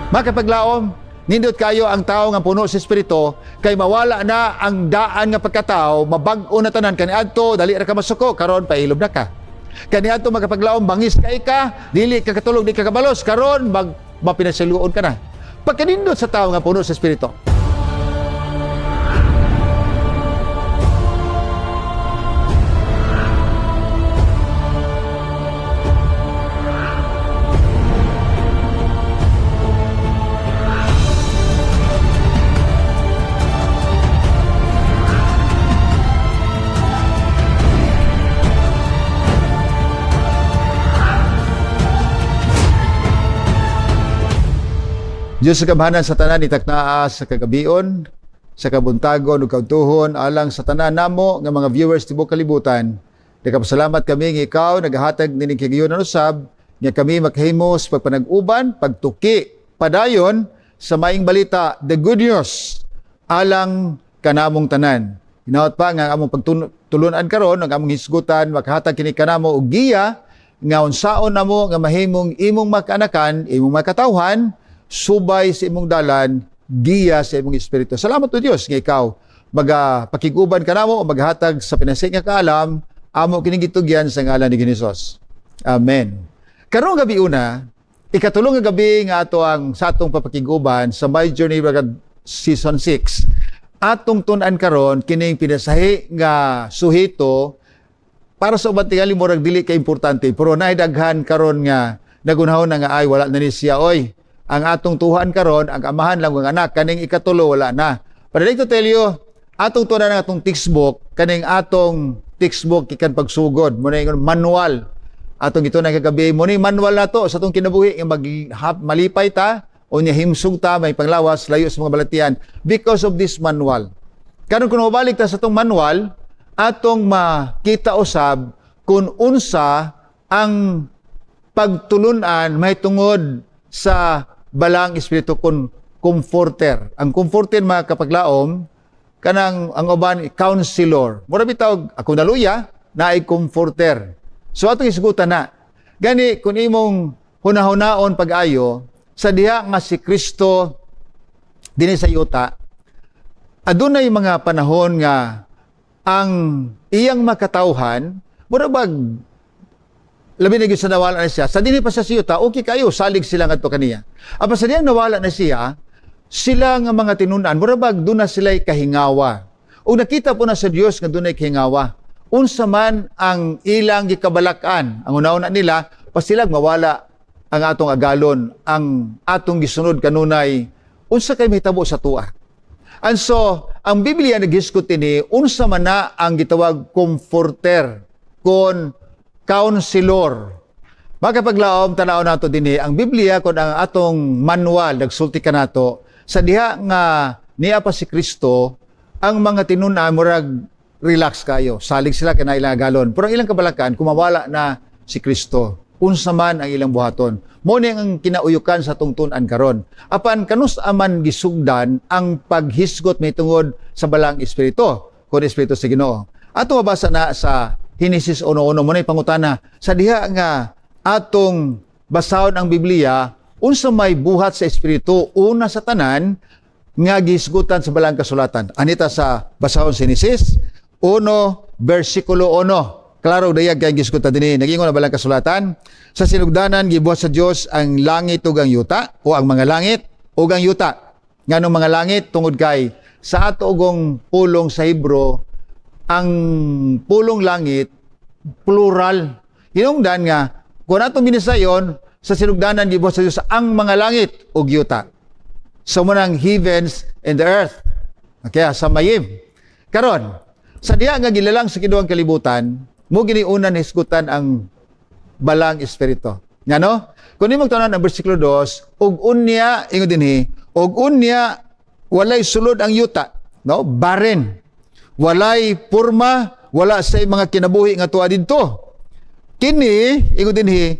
Makapaglaom, nindot kayo ang tao nga puno sa Espiritu, kay mawala na ang daan nga pagkatao, mabag-o na tanan kaniadto, dali ra ka masuko, karon pailob na ka. Kaniadto, makapaglaom, bangis kay ka, dili ka katulog, di ka kabalos, karon mag mapinasiluon ka na. Pagkanindot sa tao nga puno sa Espiritu. Diyos sa kamhanan sa tanan itaknaa sa kagabion, sa kabuntagon ug kaudtuhon alang sa tanan namo nga mga viewers tibuok kalibutan. Nagapasalamat kami nga ikaw nagahatag nining kagiyonan usab nga kami makahimo sa pagpanag-uban, pagtuki padayon sa maayong balita, the good news alang kanamong tanan. Hinaot pa nga ang among pagtulunan karon, ang among hisgutan makahatag kini kanamo og giya nga unsaon namo nga mahimong imong makaanakan, imong makatawhan, subay sa imong dalan, giya sa imong Espiritu. Salamat o Dios nga ikaw magapakiguban kanamo o maghatag sa pinasik nga kaalam, amo kining gitugyan sa ngalan ni Hesus. Amen. Karong gabi una, ikatulong nga gabi nga ato ang sa atong papakiguban sa My Journey with God Season 6. Atong tun-an karon kining pinasahi nga suhito para sa uban tingali murag dili ka importante, pero naay daghan karon nga nagunahon na nga ay wala na ni siya oy. Ang atong tuhan karon ang amahan lang ang anak, kaning ikatulo wala na. But I'd like to tell you, atong tunan ang atong textbook, kaning atong textbook gikan pagsugod, mo na ingon manual. Atong gitun-an kagabi, mo ni manual nato sa atong kinabuhi nga malipay ta o nya himsog ta may panglawas layo sa mga balatian because of this manual. Karon kung mabalik ta sa atong manual, atong makita usab kung unsa ang pagtulunan mahitungod sa balang Espiritu kun comforter. Ang comforter, mga kapaglaom, kanang ang uban counselor. Mura bitaw ako naluya naay comforter. So atong isgutan na. Gani kung imong hunahunaon pag-ayo sa diha nga si Kristo dinhi sa yuta, adunay mga panahon nga ang iyang makatawhan mura bag labi na gyud sa nawala na siya. Sa dinhi pa siya sa yuta, okay kayo, salig sila ngadto kaniya. Apan sa diyang nawala na siya, sila nga mga tinun-an, mura bag doon na sila'y kahingawa. O nakita po na sa Dios nga dunay kahingawa. Unsa man ang ilang gikabalakan, ang una-una nila, pasilag mawala ang atong agalon, ang atong gisunod kanunay, unsa kay mahitabo sa tua. And so, ang Biblia naghisgot ini, unsa man na ang gitawag comforter, kon counselor. Makapaglaom, tanaw nato dinhi ang Biblia kon ang atong manual nagsulti kanato sa diha nga niya pa si Kristo, ang mga tinun-an murag relax kayo, salig sila kay ilang agalon, pero ang ilang kabalakan kung mawala na si Kristo, unsa man ang ilang buhaton. Mo ni ang kinauyukan sa atong tun-an karon. Apan kanus aman gisugdan ang paghisgot mahitungod sa balang Espiritu kon Espiritu sa Ginoo? Ato mabasa na sa Henesis 1:1. Mo na pangutana sa diha nga atong basahon ang Biblia, unsa may buhat sa Espiritu una sa tanan nga gihisgutan sa balang kasulatan. Anita sa basahon sa Henesis 1 bersikulo 1. Klaro dayag kay gisgutan dinhi. Nagingon ang balang kasulatan, sa sinugdanan gibuhat sa Dios ang langit ug ang yuta, o ang mga langit ug ang yuta. Nganong mga langit? Tungod kay sa ato ugong pulong sa Hebrew, ang pulong langit plural. Hinungdan nga kung atong binisayon, sa sinugdanan gibuhat sa Dios ang mga langit ug yuta. So mo nang heavens and the earth. Kaya sa mayim. Karon, sa diha nga gilalang sa kiduang kalibutan, mo giniunan hisgutan ang balang Espiritu. Ngano? Kung imong tanan ang bersikulo 2, ug unya ingon dinhi, ug unya walay sulod ang yuta, no? Barren. Walay purma, wala say mga kinabuhi nga tuwa didto. Kini ingon dinhi,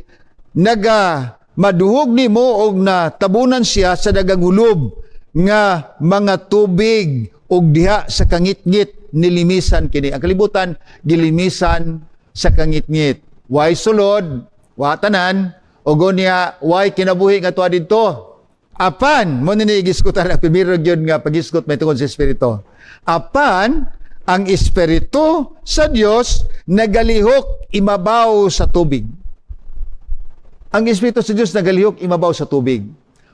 naga maduhog nimo og natabunan siya sa dagang hulob nga mga tubig, og diha sa kangitngit nilimisan kini. Ang kalibutan gilimisan sa kangitngit. Way sulod, wa tanan, ug unya way kinabuhi nga tuwa didto. Apan, mao ni gisgutan ang primero gyud nga pagisgot may tungod sa Espiritu. Apan, ang Espiritu sa Dios nagalihok imabaw sa tubig. Ang Espiritu sa Dios nagalihok imabaw sa tubig.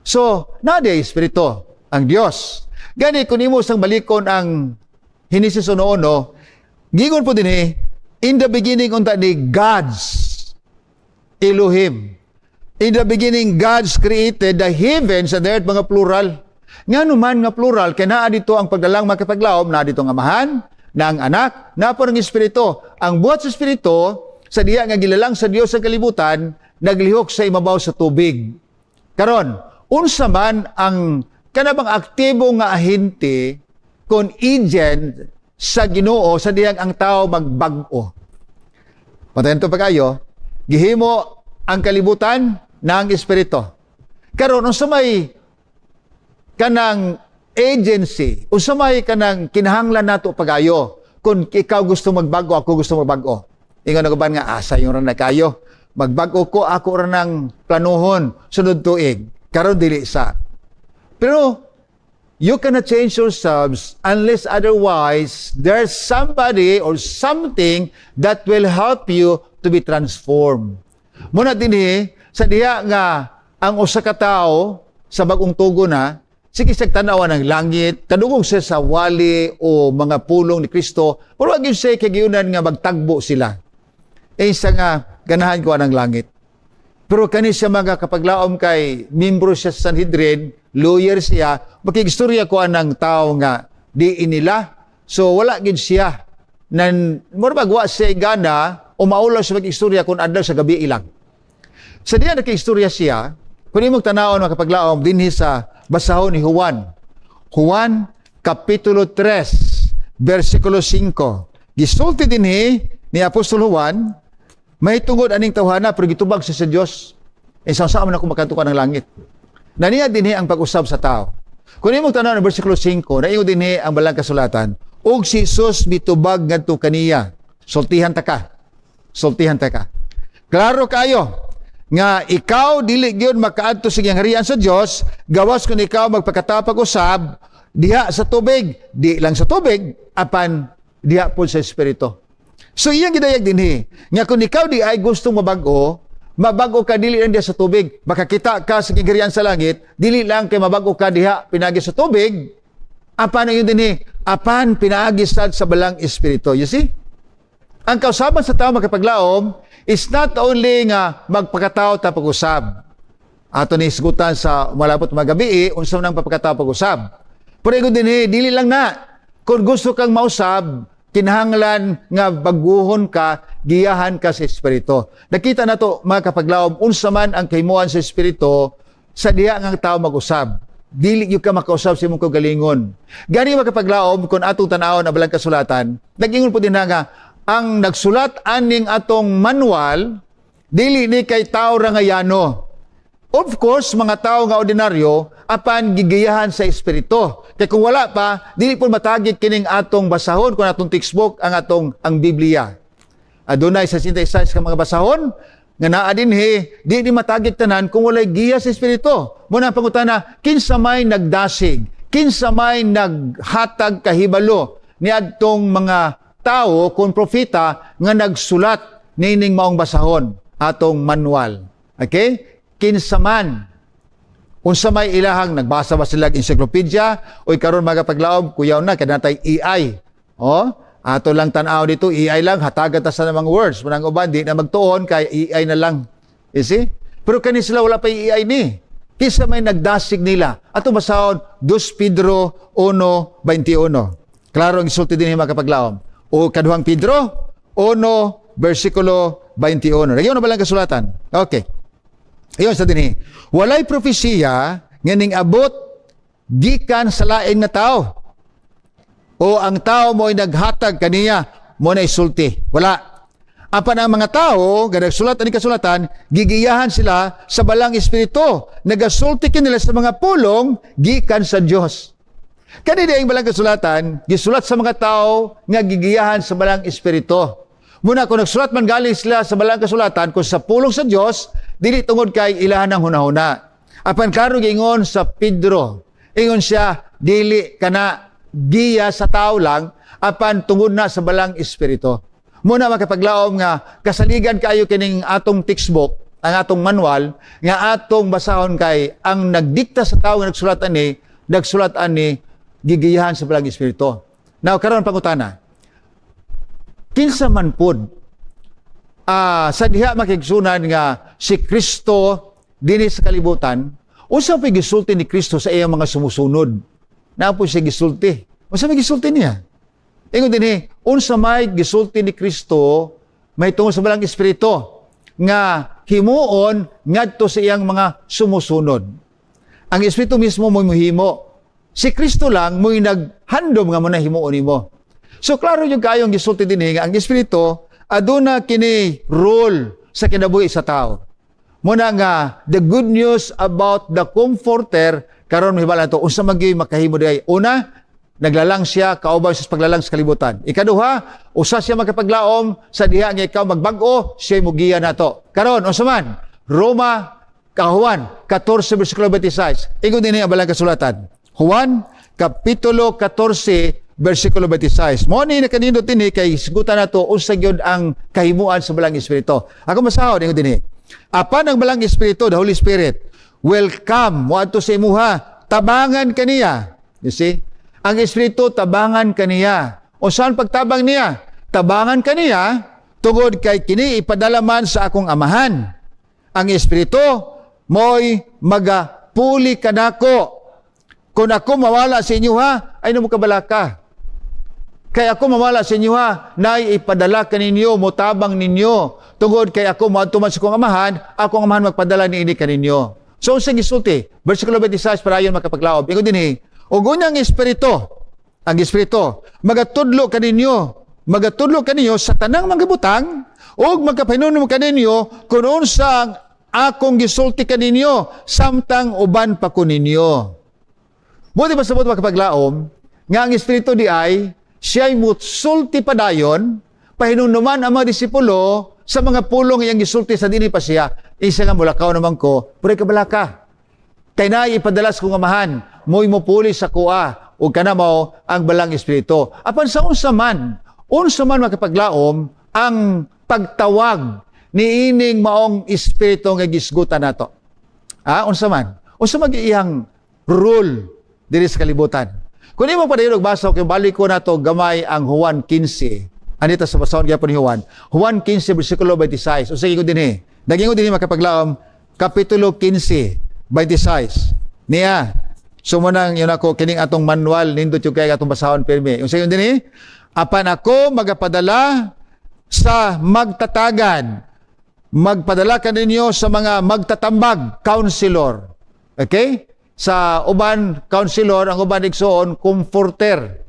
So, naa diay Espiritu ang Dios. Gani kung imo sang balikon ang Henesis 1:1, giingon po dinhi, in the beginning unta ni God's Elohim. In the beginning, God's created the heavens and the earth, mga plural. Nga naman nga plural, kay naa dito ang paglalang, makapaglaom, naa dito ang Amahan, na ang Anak, naa po ang Espiritu. Ang buhat sa Espiritu, sa diya nga gilalang sa Dios sa kalibutan, naglihok sa imabaw sa tubig. Karon, unsa man ang kanabang aktibo nga ahente kon agent sa Ginoo sa diyang ang tao magbag-o? Patayan to pa kayo, gihimo ang kalibutan ng Espiritu. Karon, unsa may kanang agency, unsa may kanang kinahanglan nato pagayo kung ikaw gusto magbago, ako gusto magbago? Ingon na ba nga asa yung ra na kayo? Magbag-o ko, ako ra ng planuhon sunod tuig. Karon dili sa. Pero you cannot change yourselves unless otherwise there's somebody or something that will help you to be transformed. Muna dinhi sa diha nga ang usa ka tawo sa bagong tugon na sige siya tanawa ng langit, kadungog siya sa wali o mga pulong ni Kristo, pero wag yun siya kagiyunan nga magtagbo sila. Eh, isa nga, ganahan ko ang langit. Pero kani siya, mga kapaglaom, kay membro siya sa Sanhedrin, lawyer siya, makigstorya ko anang tao nga di inila. So wala gid siya. Nan mura bag wa siya gana o maulaw siya mag-istorya kung adlaw sa gabi ilang. Sa diya nakistorya siya, kung imong tanawon, mga kapaglaom, dinhi sa basahon ni Juan. Juan Kapitulo 3, versikulo 5. Gisulti dinhi ni Apostol Juan, may tungod aning tawhana pero gitubag siya sa Dios. Eh, sa saan man ako makadto ng langit? Naniya dinhi ang pag-usab sa tao. Kung imong tanawon ang versikulo 5, naingon dinhi ang balang kasulatan, "Ug si Jesus mitubag ngadto kaniya, sultihan ta ka. Sultihan ta ka." Klaro kayo nga ikaw dili gyud makaadto sa gingharian sa Dios gawas kung ikaw magpakatapag usab diha sa tubig, di lang sa tubig apan diha pod sa Espiritu. So iyang gidayag dinhi nga kung ikaw di ay gustong mabag-o, mabag-o ka dili lang diha sa tubig, makakita ka sa gingharian sa langit, dili lang kay mabag-o ka diha pinagi sa tubig, apan ang dinhi, apan pinaagi sad sa balang Espiritu. You see? Ang kausaban sa tao, makapaglaom, is not only nga magpakatao ta pag-usab. Ato ni isgutan sa malapot mga gabi, unsa nang pagpakatao pag-usab. Pero ingon dinhi, dili lang na. Kung gusto kang mausab, kinahanglan nga baguhon ka, giyahan ka sa Espiritu. Nakita na to, mga kapaglaom, unsa man ang kahimuan sa Espiritu sa diha nga ang tao mag-usab. Dili gyud ka makausab sa imong kaugalingon. Gani, mga kapaglaom, kung atong tanawon ang balang kasulatan, nag-ingon po din na nga ang nagsulat aning atong manual dili ni kay tao ra nga yano. Of course, mga tao nga ordinaryo, apan gigiyahan sa Espiritu. Kay kung wala pa, dili po matagit kining atong basahon kung atong textbook ang atong ang Biblia. Adunay sa 66 ka mga basahon nga naa dinhi, di ni matagit tanan kung walay giya sa Espiritu. Muna ang pangutana, kinsa may nagdasig, kinsa may naghatag kahibalo niadtong mga tao kung propeta nga nagsulat nining maong basahon, atong manual? Okay? Kinsa man? Unsa may ilahang nagbasa ba sila og encyclopedia o karon, mga paglaom, kuyaw na kay natay AI? Oh, ato lang tan-aw dito, AI lang hatagan ta sa mga words. Munang uban di na magtuon kay AI na lang. You see? Pero kani sila wala pa AI ni. Kinsa may nagdasig nila? Ato basahon 2 Pedro 1:21. Klaro ang isulti din mga kapaglaom. O kaduhang Pedro 1 versikulo 21. Nagyan na ba lang kasulatan? Okay. Ayon sa dinhi, "Walay propesiya nga ning abot gikan sa lain nga tao. O ang tao mo'y naghatag kaniya, mo na isulti. Wala. Apan ang mga tao nga nagsulat ani kasulatan, gigiyahan sila sa balang Espiritu. Nagasulti kanila sa mga pulong gikan sa Dios." Kani ang balang kasulatan, gisulat sa mga tao nga gigiyahan sa balang Espiritu. Muna kung nagsulat man galing sila sa balang kasulatan, kung sa pulong sa Dios, dili tungod kay ilahan ng hunahuna. Apan klaro giingon sa Pedro, ingon siya, dili kana giya sa tao lang, apan tungod na sa Balaang Espiritu. Muna makapaglaom nga kasaligan kaayo kining atong textbook, ang atong manual, nga atong basahon kay ang nagdikta sa tao nga nagsulat ani gigiyahan sa Balaang Espiritu. Now, karon pangutana. Kinsa man pod sa diha, makigsunan, nga si Kristo dinhi sa kalibutan, unsa pa gisulti ni Kristo sa iyang mga sumusunod? Naa po siya gisulti. Unsa may gisulti niya? Ingon dinhi, unsa may gisulti ni Kristo may tungod sa Balaang Espiritu nga himuon ngadto sa iyang mga sumusunod? Ang Espiritu mismo mo muhimo. Si Kristo lang mo'y naghandom nga mo na himuon nimo. So klaro yung kayong gisulti dinhi nga ang Espiritu aduna kini role sa kinabuhi sa tao. Muna nga the good news about the Comforter, karon mahibal nato unsa man gyud makahimo diay. Una, naglalang siya kauban sa paglalang sa kalibutan. Ikaduha, usa siya makapaglaom sa diha nga ikaw magbag-o, siya mugiya nato. Karon unsa man? Roma ka Juan 14 versikulo 26. Ingon dinhi ang Balang Kasulatan. Juan kapitulo 14 versikulo 26. Mo ni nakanindot dinhi kay sigutan nato unsa gyud ang kahimuan sa Balang Espiritu. Ako masahod, ingon dinhi. Apan ang Balang Espiritu, the Holy Spirit, will come moadto sa imuha, tabangan kaniya. You see? Ang Espiritu, tabangan kaniya. O saan pagtabang niya? Tabangan kaniya tungod kay kini ipadala man sa akong Amahan. Ang Espiritu mo'y magapuli kanako. Kung ako mawala sa inyo ha, ay namo kabalaka. Kay ako mawala sa inyo ha, nay ipadala kaninyo, motabang ninyo. Tungod kay ako moadto man sa akong Amahan, akong Amahan magpadala niini kaninyo. So sa gisulti, versikulo 26 para ayon makapaglaob. Ingon dinhi, ug unyang Espiritu, ang Espiritu, magatudlo kaninyo sa tanang mga butang, ug magkapahinumdom kaninyo kung unsa ang akong gisulti kaninyo samtang uban pa ko ninyo. Buti ba sa buti makapaglaom nga ang Espiritu di ay siya'y mutsulti padayon, pahinumduman ang mga disipulo sa mga pulong iyang gisulti sa dinhi pa siya. Isa nga mulakaw naman ko, pero kabalaka. Kay na ipadala sa kong Amahan, mo'y mupuli sa kuha, ug kana mao ang Balang Espiritu. Apan sa unsa man makapaglaom ang pagtawag ni ining maong Espiritu nga gisgutan nato? Ah, unsa man? Unsa man iyang role diri sa kalibutan? Kung imo padayon og basa, kay balik ko nato gamay ang Juan 15. Anita sa basahon gyapon ni Juan. Juan 15 versikulo 26. Unsa ingon dinhi? Nagingon dinhi, makapaglaom, kapitulo 15 26. Niya. So mo nang yun ako kining atong manual, nindot yung kay atong basahon pirmi. Unsa ingon dinhi? Apan ako magapadala sa magtatagad. Magpadala kaninyo sa mga magtatambag, counselor. Okay? Sa uban, counselor, ang uban igsoon, comforter.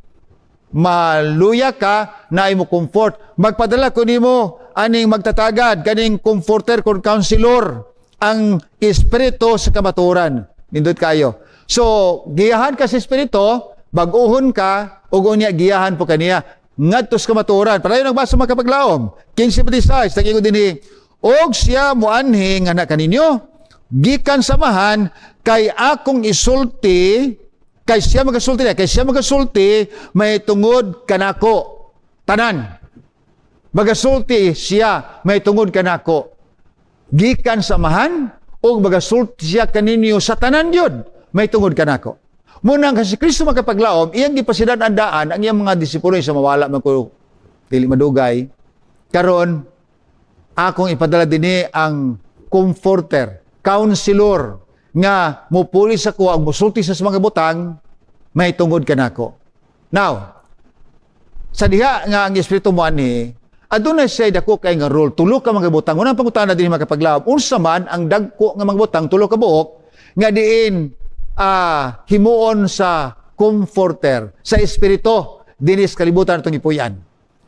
Maluya ka na imo comfort. Magpadala ko nimo aning magtatagad, kaning comforter kon counselor, ang Espiritu sa kamaturan. Nindot kayo. So, giyahan ka sa Espiritu, bag-uhon ka, ug unya giyahan po kaniya ngadto sa kamaturan. Padayon nagbasa, makapaglaom. 15:26, tagingon dinhi, og siya muanhi nga na kaninyo, gikan sa Amahan, kay akong isulti, kay siya magasulti na, kay siya magasulti, may tungod kanako. Tanan. Magasulti siya, may tungod kanako. Gikan sa Amahan, ug magasulti siya kaninyo sa tanan yun, may tungod kanako. Munang kasi Kristo makapaglaom, iyang gipasidan ang daan, ang iyang mga disipulo sa mawala man ko, dili madugay. Karon, akong ipadala dinhi ang comforter, counselor, nga mupuli sa ko ang musulti sa mga butang, may tungod kanako. Now, sa diha nga ang Espiritu mo ani, aduna siya dako kay nga role, tulo ka mga butang. Unang pangutana dinhi, makapaglaom, unsa man ang dagko nga mga butang, tulo ka buok, nga diin himuon sa Comforter, sa Espiritu, dinhi sa kalibutan atong gipuy-an?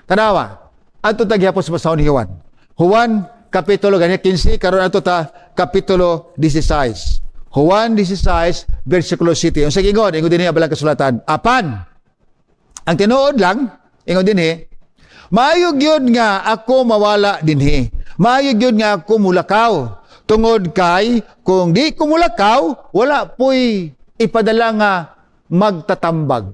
Tanawa, adto ta gihapon sa basahon ni Juan. Juan, kapitulo gani 15, karon adto ta kapitulo 16. Juan 16, versikulo 7. Unsa gingon? Ingon dinhi ang Balang Kasulatan. Apan, ang tinuod lang, ingon dinhi, maayo gyud nga ako mawala dinhi. Maayo gyud nga ako mulakaw. Tungod kay kung di ko mulakaw, wala po'y ipadala nga magtatambag.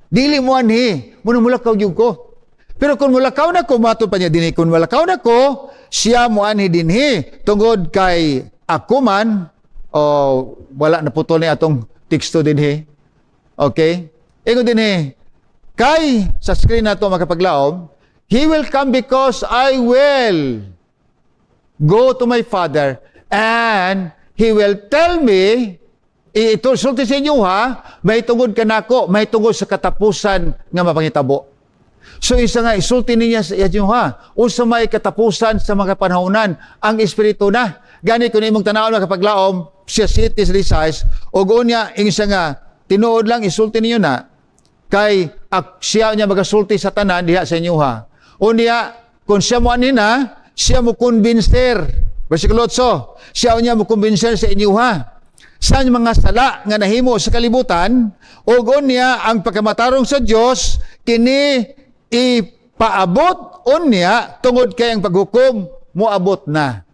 Dili mo anhi, muna mulakaw gyud ko. Pero kung mulakaw na ko, matod pa niya dinhi, kung mulakaw na ko, siya mo anhi dinhi. Tungod kay ako man, o wala na putol ni atong teksto dinhi. Okay? Ingon dinhi, kay sa screen nato, makapaglaom, "He will come because I will go to my Father and He will tell me," ito sulti sa inyo ha, may tungod kanako, may tungod sa katapusan nga mapangitabo. So isa nga isulti niya sa inyo ha, unsa may katapusan sa mga panahonan, ang Espiritu na. Gani kung imong tanawon, makapaglaom, siya city sa ug unya ing siya nga tinuod lang isulti ninyo na kay siya niya magasulti sa tanan diha sa inyo ha. Unya kung siya mo ani na, siya mo kumbinser. Versikulo 8, siya niya mo kumbinser sa inyo ha sa mga sala nga nahimo sa kalibutan, ug unya ang pagkamatarong sa Dios kini ipaabot unya tungod kay ang paghukom moabot na.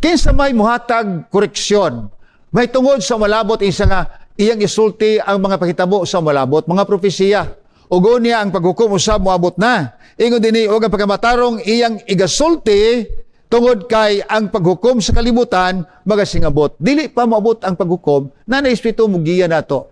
Kinsa may muhatag koreksyon? May tungod sa malabot, isa nga iyang isulti ang mga pakitabo sa malabot, mga propesiya. Ug unya ang paghukom usab moabot na. Ingon dinhi, og ang pagkamatarong iyang igasulti tungod kay ang paghukom sa kalibutan magasingabot. Dili pa moabot ang paghukom na na Espiritu mugiya nato.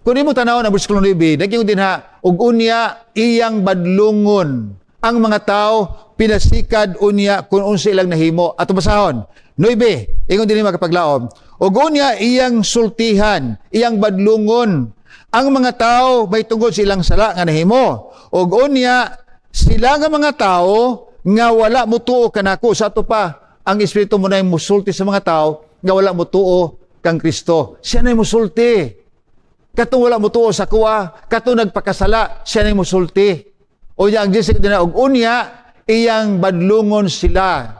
Kung imo tanawon ang versikulo 9, naging din ha, ug unya iyang badlungon ang mga tao pinasikad unya kung unsa ilang nahimo. Ato basahon. 9, ingon din makapaglaom. Ug unya iyang sultihan, iyang badlungon ang mga tao may tungod sa ilang sala nga nahimo. Ug unya sila nga mga tao nga wala mutuo kanako. Sa ato pa ang Espiritu mo na musulti sa mga tao nga wala mutuo kang Kristo. Siya na musulti. Katong wala mutuo sa kuwa, katong nagpakasala, siya na musulti. O ang Diyos din, og unya iyang badlungon sila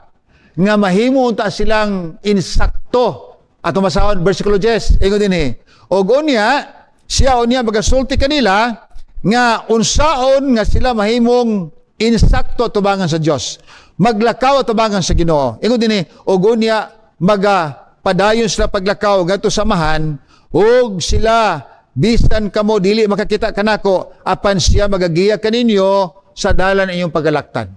nga mahimo unta silang insakto. Ato masahon versikulo 10, ingon dinhi. Og unya siya unya magasulti kanila nga unsaon nga sila mahimong insakto tubangan sa Dios. Maglakaw tubangan sa Ginoo. Ingon dinhi, og unya maga padayon sila paglakaw ngadto sa Amahan, ug sila bisan kamo dili makakita kanako, apan siya magagiya kaninyo sa dalan inyong pagalaktan.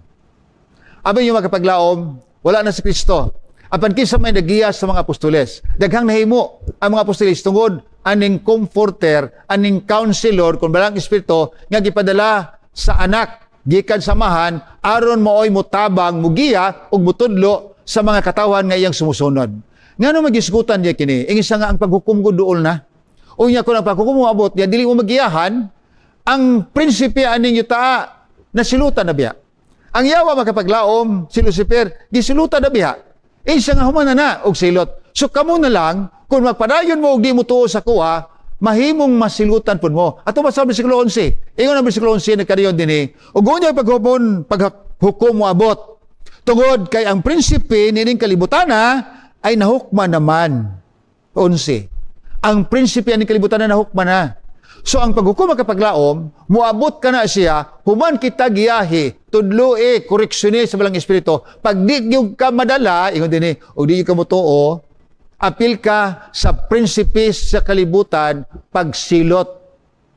Abi yung makapaglaom, wala na si Kristo. Apan kinsa may nagiya sa mga apostoles? Daghang nahimo ang mga apostoles tungod aning Comforter, aning Counselor, kung Balang Espiritu nga gipadala sa Anak gikan sa Amahan aron mooy mutabang, mugiya ug mutudlo sa mga katawhan nga iyang sumusunod. Ngano magisgutan niya kini? Ing isa nga ang paghukom ko duol na. Unya kung ang paghukom mo abot niya, dili mo magiyahan, ang prinsipe aning yuta nasilutan na biya. Ang yawa, makapaglaom, si Lucifer, gisilutan na biya. Eh, siya nga human na na og silot. So kamo na lang, kung magpadayon mo og di mo tuo sa kuha, mahimong masilutan pud mo. Ato ba sa versikulo 11? Ingon ang versikulo 11 nagkariyon dinhi. Ug unya paghukom paghukom mo abot. Tungod kay ang prinsipe nining kalibutana ay nahukman naman. 11. Ang prinsipe aning kalibutan na nahukman na. So ang paghukom, makapaglaom, muabot ka na siya, human kita giyahi, tudloi, koreksyon sa Balang Espiritu. Pag di gyud ka madala, ingon dinhi, og di gyud ka motuo, apil ka sa prinsipe sa kalibutan pagsilot.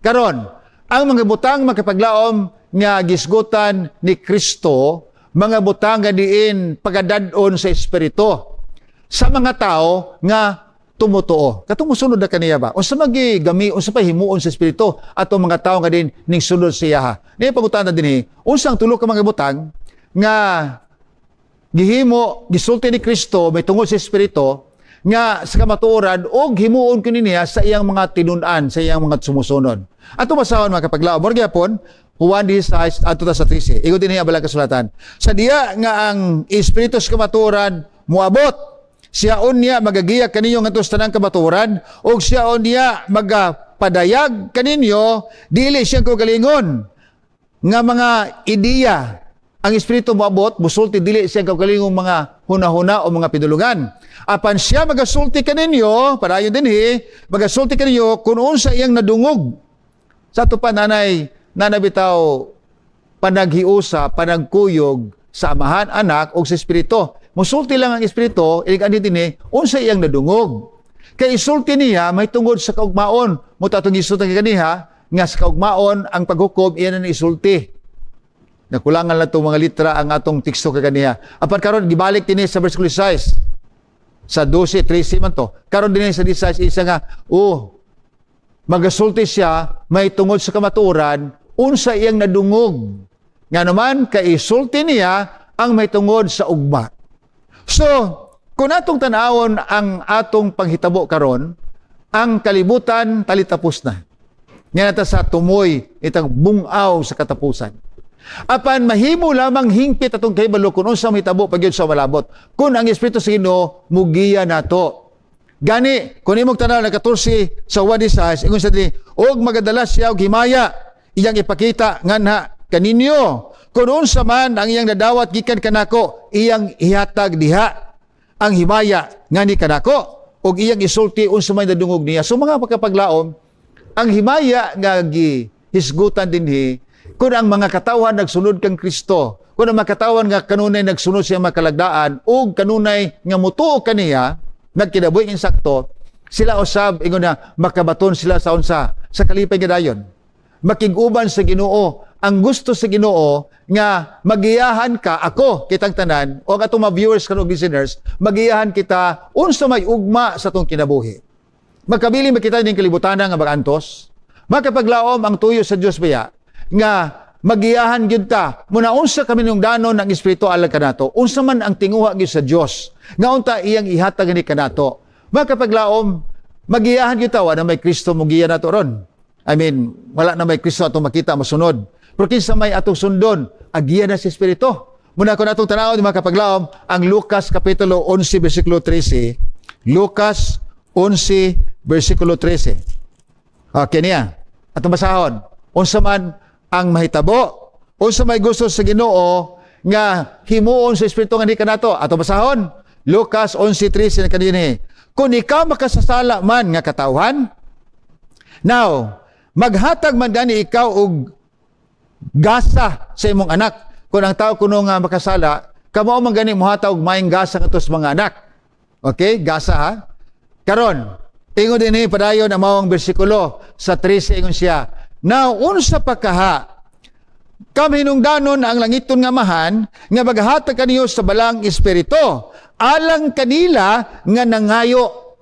Karon, ang mga butang, makapaglaom, nga gisgutan ni Kristo, mga butang nga diin pagadad-on sa Espiritu sa mga tao nga tumutuo. Katong musunod na kaniya ba? Unsa magi gami, unsa pa himuon sa Espiritu atong mga tao nga din ning sunod sa iya? Niya pangutana dinhi, unsang tulo ka mga butang nga gihimo, gisulti ni Kristo may tungod sa Espiritu nga sa kamatuoran og himuon kini niya sa iyang mga tinun-an, sa iyang mga sumusunod? Ato basahon, mga kapaglaom. Mura gyapon, Juan 16 adto ta sa 13. Ingon dinhi ang balang kasulatan. Sa diya nga ang Espiritu sa kamatuoran muabot, siya unya magagiya kaninyo ngadto sa tanang kamatuoran, ug siya unya magapadayag kaninyo dili siyang kaugalingon nga mga ideya. Ang Espiritu moabot, musulti dili siya kaugalingong mga hunahuna o mga pinulungan. Apan siya magasulti kaninyo, padayon dinhi, magasulti kaninyo kung unsa iyang nadungog. Sa ato pa nanay, nanabitaw panaghiusa, panagkuyog sa Amahan, Anak, o sa Espiritu. Musulti lang ang Espiritu, inig ani dinhi, unsa iyang nadungog. Kay isulti niya may tungod sa kaugmaon. Mao to atong gisulti kaniha nga sa kaugmaon ang paghukom iyan ang isulti. Nakulangan lang itong mga litra ang atong teksto kaganiha. Apan karon gibalik dinhi sa verse 6. Sa 12, 13 man to. Karon dinhi sa 16 isa nga, oh, magasulti siya may tungod sa kamatuoran unsa iyang nadungog. Nga naman kay isulti niya ang may tungod sa ugma. So, kung atong tanawon ang atong panghitabo karon, ang kalibutan talitapos na. Nga nata sa tumoy itang bungaw sa katapusan. Apan mahimo lamang hingpit atong kahibalo kung unsa mahitabo pag sa malabot. Kung ang Espiritu sa Ginoo mugiya nato. Gani, kung imong tanaw na 14 sa 1, ingon sa diri, og magadala siya og himaya, iyang ipakita nganha kaninyo. Kung unsa man ang iyang nadawat gikan kanako, iyang ihatag diha ang himaya ngani kanako og iyang isulti unsa may nadungog niya. So mga pagkapaglaom, ang himaya nga gihisgutan dinhi kung ang mga katawhan nagsunod kang Kristo, kung ang mga katawhan nga kanunay nagsunod siya makalagdaan ug kanunay nga mutuo kaniya, nagkinabuhi insakto, sila usab ingon na makabaton sila sa unsa sa kalipay nga dayon. Makig-uban sa Ginoo. Ang gusto sa Ginoo nga magiyahan ka, ako, kitang tanan o ang atong mga viewers karon, listeners, magiyahan kita unsa may ugma sa atong kinabuhi. Magkabili makita ning kalibutan nga magantos. Makapaglaom ang tuyo sa Dios baya nga magiyahan gyud ta muna unsa kami nung danon ng Espiritu alang kanato, unsa man ang tinguha gyud sa Dios nga unta iyang ihatag ni kanato. Makapaglaom, magiyahan gyud ta, wala may Kristo mugiya nato ron. I mean, wala na may Kristo atong makita masunod, pero kinsa may atong sundon, agiya na sa Espiritu. Muna kung atong tanawon, mga kapaglaom, ang Lucas Kapitulo 11 versikulo 13. Lucas 11 versikulo 13. Okay niya. Atong basahon. Unsa man ang mahitabo, unsa may gusto sa Ginoo nga himuon sa Espiritu nga di kanato. Atong basahon. Lucas 11:13 na kanini. Kung ikaw makasasala man nga katawhan, now, maghatag man gani ikaw og gasa sa imong anak. Kung ang tao kuno nga makasala, kamo man gani muhatag og maayong gasa ngadto sa mga anak. Okay? Gasa ha? Karon, ingon dinhi padayon ang maong bersikulo sa 13, ingon siya. Now, unsa pa kaha kahinungdanon ang langiton nga Amahan nga maghatag kaniyo sa Balaang Espiritu alang kanila nga nangayo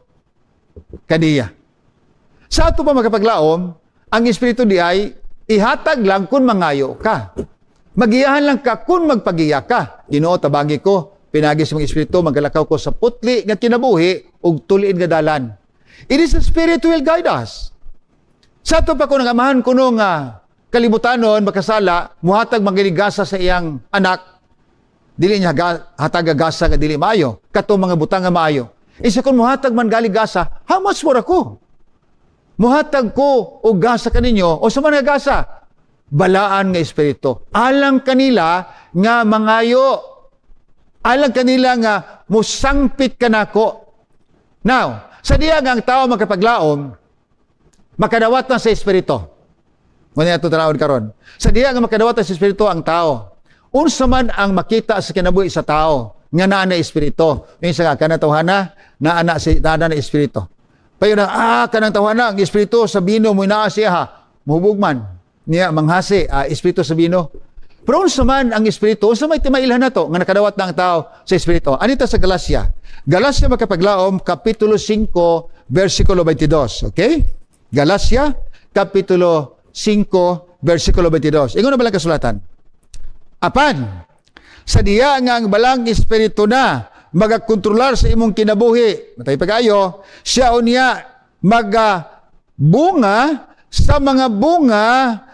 kaniya. Sa ato pa makapaglaom, ang Espiritu di ay ihatag lang kung mangayo ka. Magiyahan lang ka kung magpagiya ka. Ginoo, tabangi ko, pinagi sa mga Espiritu, magalakaw ko sa putli nga kinabuhi ug tuliin nga dalan. It is the Spirit who will guide us. Sa ato pa kung ang amahan kuno nga kalibutanon makasala, muhatag manginigasa sa iyang anak, dili niya hatag gasa nga dili maayo, katong mga butang nga maayo. Isa kung muhatag man gali gasa, how much more ako? Muhatag ko og gasa kaninyo, o sa man nga gasa? Balaan nga Espiritu. Alang kanila nga mangayo. Alang kanila nga musangpit kanako. Now, sa diya nga ang tao makapaglaom, makadawat na sa Espiritu. Muna ato tanawon karon. Sa diya nga makadawat na sa Espiritu ang tao, unsa man ang makita sa kinabuhi sa tao nga naa na Espiritu? Minsan nga kanang tawhana naa na si naa na Espiritu. Payo na kanang tawhana ang Espiritu sa bino mo naa siya ha. Muhubog man niya manghasi, Espiritu sa bino. Pero unsa man ang Espiritu, unsa may timailhan nato nga nakadawat na ang tao sa Espiritu? Anita sa Galacia. Galacia makapaglaom Kapitulo 5 versikulo 22, okay? Galacia Kapitulo 5 versikulo 22. Ingon na ba lang kasulatan? Apan, sa diya nga ang Balaang Espiritu na magakontrolar sa imong kinabuhi, matay pagayo, siya unya magabunga sa mga bunga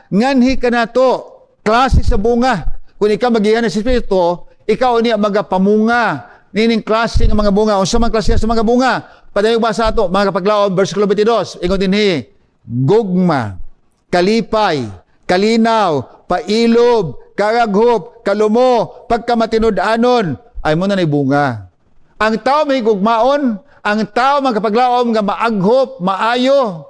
nganhi kanato. Klase sa bunga. Kung ikaw magihan sa Espiritu, ikaw unya magapamunga nining klase ng mga bunga. Unsa man klase sa mga bunga? Padayong basa ato, mga kapaglaom, versikulo 22. Ingon dinhi, gugma, kalipay, kalinaw, pailob, karaghop, kalumo, pagkamatinud-anon, ay mo na bunga. Ang tao may gugmaon, ang tao magkapaglaom nga maaghop, maayo,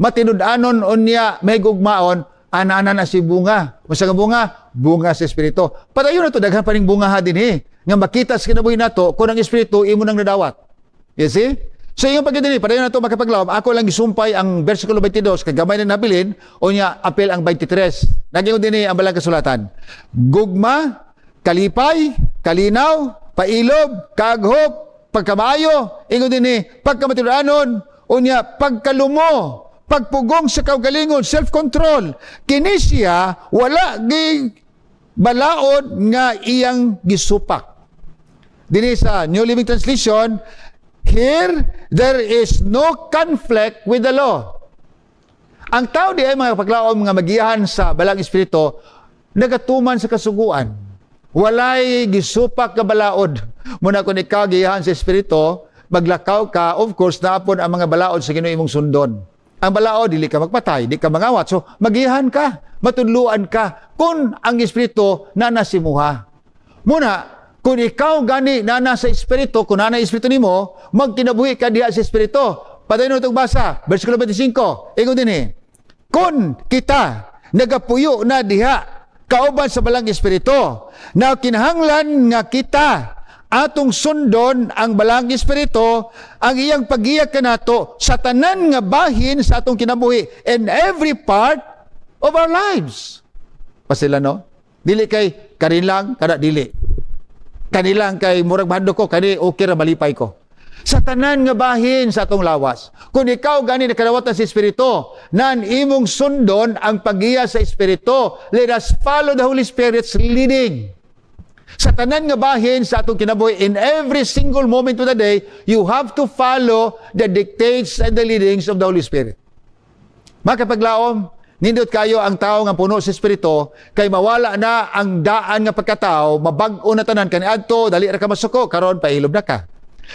matinud-anon unya may gugmaon, ana-ana na si bunga. Unsa nga bunga? Bunga sa Espiritu. Padayon na to, daghan pa ning bunga ha dinhi nga makita sa kinabuhi nato kung ang Espiritu imo nang nadawat. You see? So yung pagka dinhi, padayon na to, makapaglaom, ako lang gisumpay ang versikulo 22 kay gamay na nabilin o nya apil ang 23. Nagingon dinhi ang balang kasulatan. Gugma, kalipay, kalinaw, pailob, kaaghop, pagkamaayo, ingon dinhi, pagkamatuod-anon, unya pagkalumo, pagpugong sa kaugalingon, self-control. Kini siya wala gi balaod nga iyang gisupak. Dinhi sa New Living Translation, here there is no conflict with the law. Ang tao di ay, mga paglaom, nga magiyahan sa balang Espiritu, nagatuman sa kasuguan. Walay gisupak nga balaod. Muna kung ikaw giyahan sa Espiritu, maglakaw ka, of course, naapon ang mga balaod sa Ginoo imong sundon. Ang balaod, dili ka magpatay, di ka mangawat. So, magiyahan ka, matudluan ka, kung ang Espiritu na nasimuha. Muna, kung ikaw gani na nasa Espiritu, kung nana Espiritu nimo, magkinabuhi ka diha sa Espiritu. Padayon itong basa, versikulo 25. Ingon dinhi, kung kita nagapuyo na diha kauban sa balang Espiritu, na kinahanglan nga kita atong sundon ang balang Espiritu, ang iyang paggiya kanato sa tanan nga bahin sa atong kinabuhi, in every part of our lives. Pasila, no? Dili kay karin lang, kada dili. Kanilang kay murag mahadlok ko, kani okay ra, malipay ko. Sa tanan nga bahin sa atong lawas. Kung ikaw gani nakadawatan sa Espiritu, nan imong sundon ang paggiya sa Espiritu. Let us follow the Holy Spirit's leading. Sa tanan nga bahin sa atong kinabuhi, in every single moment of the day, you have to follow the dictates and the leadings of the Holy Spirit. Makapaglaom, nindot kayo ang tao nga puno sa Espiritu, kay mawala na ang daan nga pagkatao, mabag-o na tanan. Kaniadto dali ra ka masuko, karon pailob na ka.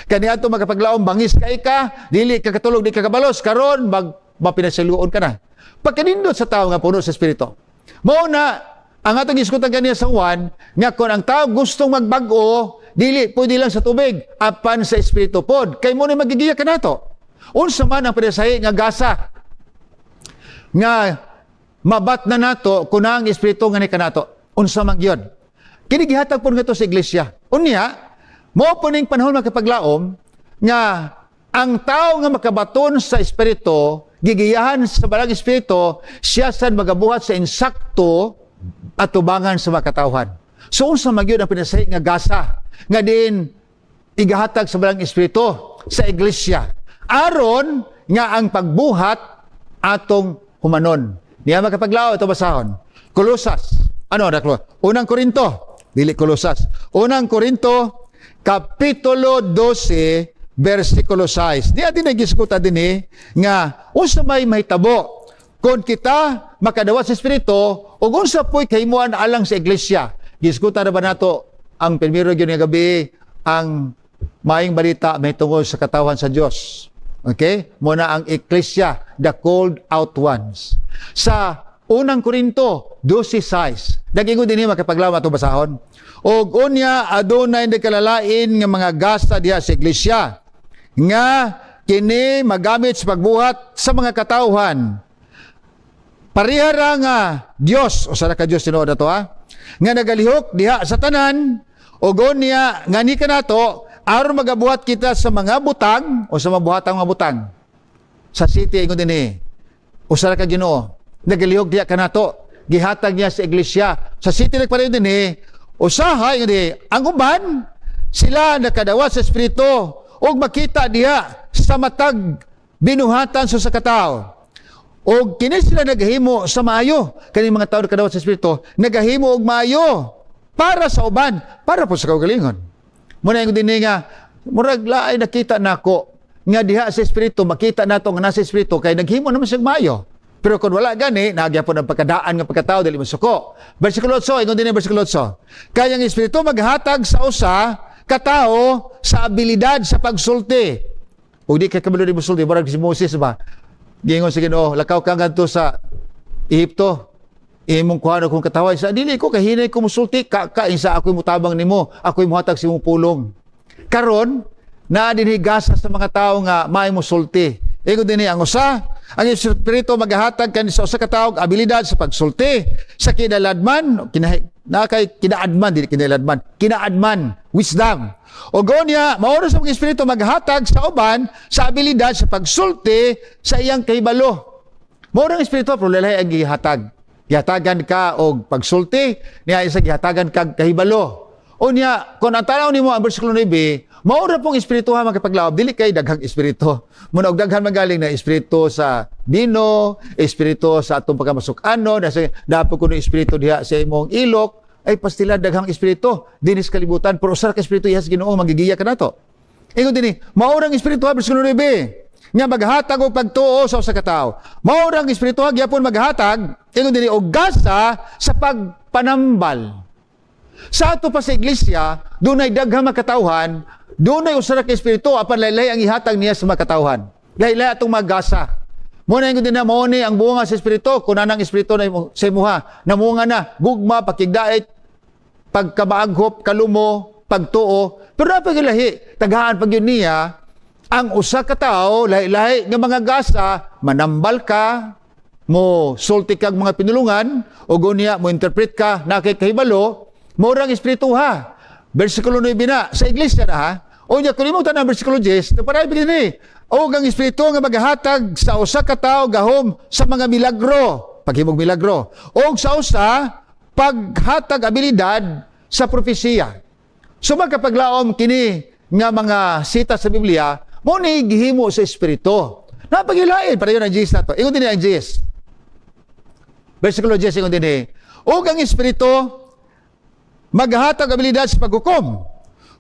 Kaniadto, makapaglaom, bangis kay ka, dili ka katulog, di ka kabalos, karon mag mapinasaluon ka na. Pagkanindot sa tao nga puno sa Espiritu. Mao na ang atong gisgutan kaniya sa Juan nga kung ang tao gustong magbag-o, dili pwede lang sa tubig, apan sa Espiritu pod. Kay mo na magigiya kanato. Unsa man ang pinasahi nga gasa nga mabat na nato kung ang Espiritu nga ni kanato? Unsa man gyud? Kini gihatag pod ngadto sa iglesia. Unya, mao po ning panahon, makapaglaom, nga ang tao nga makabaton sa Espiritu, gigiyahan sa balang Espiritu, siya sad magabuhat sa insakto at tubangan sa makatawhan. So unsa man gyud ang pinasahi nga gasa nga diin igahatag sa balang Espiritu sa iglesia aron nga ang pagbuhat atong humanon? Niya, makapaglaom, ito basahon. Kolosas. Ano, naklo? Unang Korinto. Dili Kolosas. Unang Korinto, Kapitulo 12, versikulo 6. Diya din nagisgutan din eh, nga unsa may mahitabo kung kita makadawat sa Espiritu ug unsa po'y kahimuan alang sa iglesia. Gisgutan na ba nato ang primero gyud nga gabi ang maayong balita may tungod sa katawhan sa Dios? Okay? Muna ang eklesia, the called out ones. Sa Unang Korinto 12:6. Nagingon dinhi, makapaglaom, ato basahon. Og unya adunay nagkalalain nga mga gasa diha sa iglesia nga kini magamit sa pagbuhat sa mga katawhan. Pareha ra nga Dios, usa ra ka Dios tinuod ato ha, nga nagalihok diha sa tanan ug unya nga ni kanato aron magabuhat kita sa mga butang o sa mabuhatang mga butang. Sa city, ingon dinhi, usa ra ka Ginoo nagalihok diha kanato, gihatag niya sa iglesia. Sa city nagpareho dinhi, usahay ingon dinhi, ang uban sila nakadawat sa Espiritu ug makita diha sa matag binuhatan sa katao. Og kini sila nagahimo sa maayo. Kani mga tao nakadawat sa Espiritu, nagahimo og maayo para sa uban, para po sa kaugalingon. Muna yung dinhi nga, murag laay nakita nako nga diha sa Espiritu, makita nato nga nasa Espiritu kay naghimo naman siya maayo. Pero kung wala gani, nagyapon ang pagkadaan nga pagkatao, dili mo suko. Versikulo 8, ingon dinhi versikulo 8. Kaya ang Espiritu maghatag sa usa katao sa abilidad sa pagsulti. Ug di ka kabalo di mosulti, murag si Moses ba? Giingon sa Ginoo, "Lakaw ka ngadto sa Ehipto. Imong kuha kung katawhan." Sa dili ko kahinay ko musulti, ka, ka insa ako'y mutabang nimo, ako'y muhatag sa imong pulong. Karon, naa dinhi gasa sa mga tao nga maay musulti. Ingon dinhi ang usa, ang Espiritu maghahatag kani sa usa ka tawo abilidad sa pagsulti sa kinaladman, kinahi, Na kay kinaadman, dili kinaladman, kinaadman, wisdom. O niya, mao sa mga espiritu maghatag sa uban sa abilidad sa pagsulti sa iyang kahibalo. Mao ang espiritu, pero lahi ang gihatag. Gihatagan ka og pagsulti, niya isa gihatagan kag kahibalo. O niya, kung ang tanaw nimo ang bersikulo 9, mao ra pong espiritu ha makipaglaob, dili kay daghang espiritu. Muna og daghan magaling na espiritu sa bino, espiritu sa atong pagkamasuk-ano, nasa dapat kuno espiritu diha sa imong ilok, ay pastila daghang espiritu dinis kalibutan, pero usa ka espiritu iya sa Ginoo magigiya kanato. Ingon dinhi, mao rang espiritu ha, bersikulo 9, nga maghatag og pagtuo sa usa ka tawo. Mao rang espiritu ha gyapon maghatag, ingon dinhi, og gasa sa pagpanambal. Sa ato pa sa iglesia, dunay daghang makatawhan, dunay usa ka espiritu apan laylay ang ihatag niya sa makatawhan. Laylay atong magasa. Mo na ingon din na mao ni ang bunga sa espiritu, kun anang espiritu na sa imuha, namunga na gugma, pakigdait, pagkamaaghop, kalumo, pagtuo. Pero napagilahi, tagaan pag yun niya, ang usa ka tawo, lahi-lahi nga mga gasa, manambal ka, mo sulti kag mga pinulungan, o niya mo interpret ka, na kay kahibalo, mao rang espiritu ha. Versikulo 9 na, sa iglesia na ha. O niya, kung imo tanan versikulo 10, para ibig ni, o ang espiritu nga maghatag sa usa ka tawo gahom sa mga milagro, paghimog milagro, o sa usa paghatag abilidad sa propesiya. So magkapaglaom kini nga mga sita sa Biblia, mo ni gihimo sa espiritu. Napagilain, para yun ang Jesus na to. Ingon din ang Jesus. Versikulo 10, ingon din eh, ug ang espiritu maghatag abilidad sa paghukom.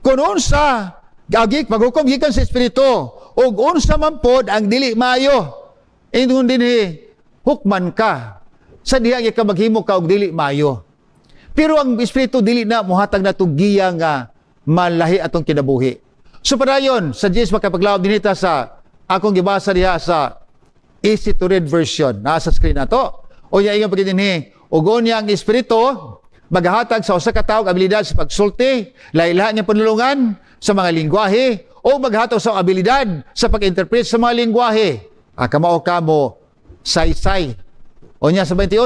Kung unsa gagik paghukom gikan sa espiritu ug unsa man pod ang dili maayo. Ingon dinhi, hukman ka sa diha nga ka maghimo ka og dili maayo. Pero ang espiritu dili na mohatag na giya nga malahi atong kinabuhi. So padayon sa Jesus makapaglaom dinita sa akong gibasa diha sa easy to read version nasa screen nato. O niya ingon pagid dinhi, ug niya ang espiritu maghatag sa usa ka tawo og abilidad sa pagsulti, lahi-lahi nga panulungan sa mga lingwahe o maghatag sa abilidad sa pag-interpret sa mga lingwahe. Ah, kamao kamo saysay. O niya sa 28,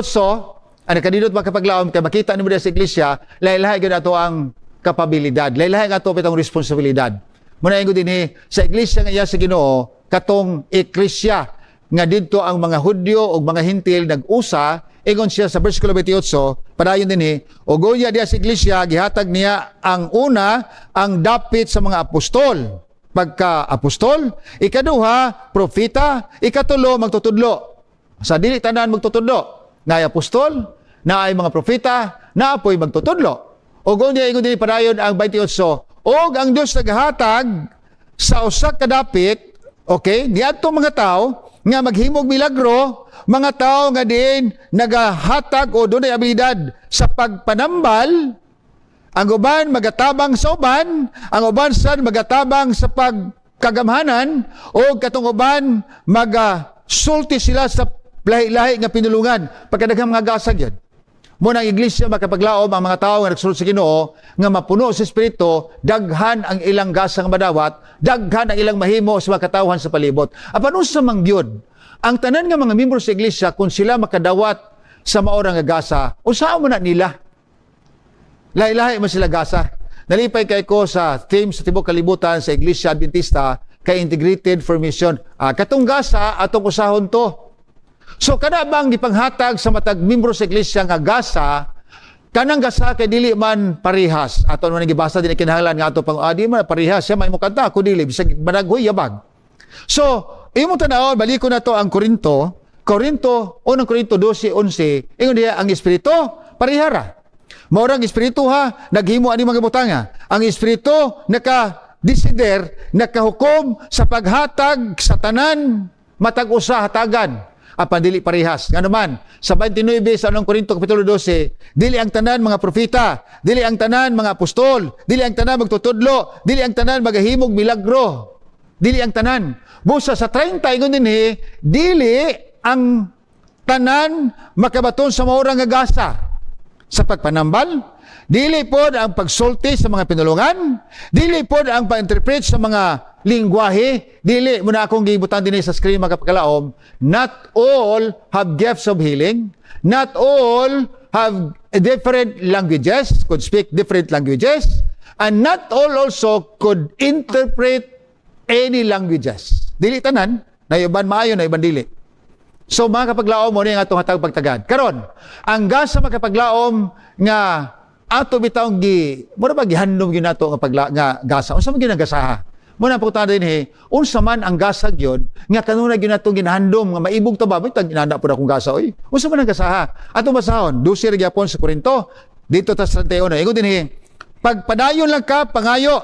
ang nakadindot makapaglaom kay makita nimo diha sa iglesia, lahi-lahi gyud ato ang kapabilidad. Lahi-lahi ato pitong responsibilidad. Muna ingon dinhi sa iglesia nga iya sa Ginoo, katong eklesia nga didto ang mga Hudyo ug mga Hintil nag-usa, ingon siya sa versikulo 28, padayon dinhi, ug unya diha sa iglesia gihatag niya ang una ang dapit sa mga apostol. Pagka apostol, ikaduha propeta, ikatulo magtutudlo. Sa dili tanan magtutudlo, naay apostol, naay mga propeta, naapoy magtutudlo. Ug unya ingon dinhi padayon ang 28, og ang Dios naghatag sa usa ka dapit, okay, niadto mga tao nga maghimog milagro, mga tao nga diin nagahatag o dunay abilidad sa pagpanambal, ang uban magatabang sa uban, ang uban sad magatabang sa pagkagamhanan, o katong uban magasulti sila sa lahi-lahi nga pinulungan. Pagkadaghang mga gasag yan. Mo ang iglesia makapaglaom ang mga tao nga nagsulod sa Ginoo nga mapuno sa espiritu, daghan ang ilang gasa nga madawat, daghan ang ilang mahimo sa mga katawhan sa palibot. Apan unsa man gyud, ang tanan nga mga membro sa iglesia kung sila makadawat sa maora nga gasa, unsaon man na nila? Lahi-lahi man sila gasa. Nalipay kay ko sa theme sa tibok kalibutan sa Iglesia Adventista kay Integrated Formation. Ah, katong gasa atong usahon to. So kada bang gipanghatag sa matag membro sa iglesia nga gasa, kanang gasa kay dili man parehas. Ato man gibasa din kinahanglan nga ato pang di man parehas siya may mo kanta ako dili bisag managhoy yabag. So, imo tan-awon, baliko na to ang Korinto, Korinto, unang Korinto 12:11, ingon diha ang espiritu parehara. Mao rang espiritu ha, naghimo ani mga butanga. Ang espiritu naka desider, nakahukom sa paghatag sa tanan matag usa hatagan apan dili parehas. Ngano man, sa 29 sa unang Korinto kapitulo 12, dili ang tanan mga propeta, dili ang tanan mga apostol, dili ang tanan magtutudlo, dili ang tanan magahimog milagro. Dili ang tanan. Busa sa 30 ingon dinhi, dili ang tanan makabaton sa maurang nga gasa sa pagpanambal, dili pod ang pagsulti sa mga pinulungan, dili pod ang pag-interpret sa mga lingwahe, dili mo na akong gibutan dinhi sa screen mga kapakalaom, not all have gifts of healing, not all have have different languages, could speak different languages, and not all also could interpret any languages. Dili tanan, na uban maayo, na uban dili. So mga kapaglaom, mo ni ang atong hatag pagtagad. Karon, ang gasa, makapaglaom, nga ato bitawng gi mura ba gihandom gyud nato nga pagla nga gasa. Unsa man gyud ang gasaha? Mo na pangutana dinhi, unsa man ang gasa gyud nga kanunay gyud natong ginahandom nga maibog ta ba tag inana pud akong gasa oy. Unsa man ang gasaha? Ato basahon, 12 ra gyapon sa Korinto, dito ta sa 31. Ingon dinhi, pagpadayon lang ka pangayo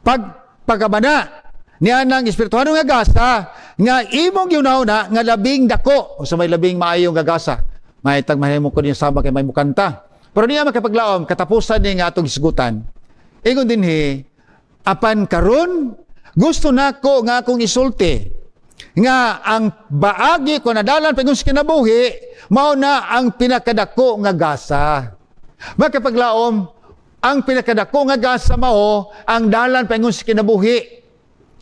pag pagkabana niya ng espirituhano nga gasa nga imong giuna nga labing dako. Unsa may labing maayong gasa? May tag mahimo ko niya sama kay may mukanta. Pero niya makapaglaom, katapusan ni nga atong hisgutan. Ingon dinhi, apan karon gusto nako nga akong isulti nga ang baagi ko nadalan paingon sa kinabuhi mao na ang pinakadako nga gasa. Makapaglaom, ang pinakadako nga gasa mao ang dalan paingon sa kinabuhi.